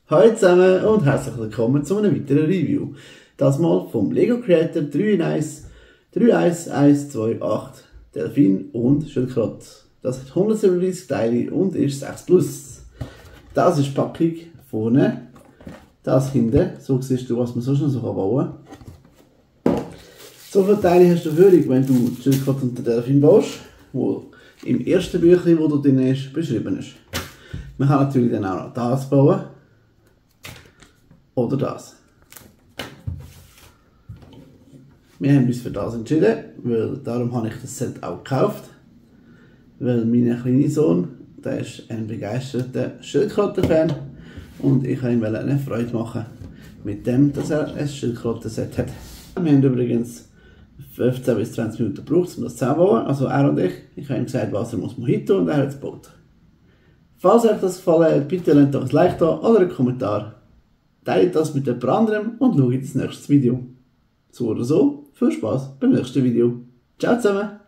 Hallo zusammen und herzlich willkommen zu einem weiteren Review. Das mal vom Lego Creator 3 in 1 31128 Delfin und Schildkröte. Das hat 137 Teile und ist 6 plus. Das ist die Packung vorne, das hinten. So siehst du, was man sonst noch so bauen kann. So viele Teile hast du Führung, wenn du die Schildkröte und den Delfin baust, wo im ersten Büchlein, wo du drin ist, beschrieben ist. Man kann natürlich dann auch noch das bauen. Oder das. Wir haben uns für das entschieden, weil darum habe ich das Set auch gekauft. Weil mein kleiner Sohn, der ist ein begeisterter Schildkröten-Fan und ich wollte ihm eine Freude machen mit dem, dass er ein Schildkröten-Set hat. Wir haben übrigens 15 bis 20 Minuten gebraucht, um das zusammenzubauen, also er und ich. Ich habe ihm gesagt, was er muss hin tun und er hat es gebaut. Falls euch das gefallen hat, bitte lasst doch ein Like da oder einen Kommentar. Teilt das mit jemand anderem und schaut das nächste Video. So oder so, viel Spaß beim nächsten Video. Ciao zusammen!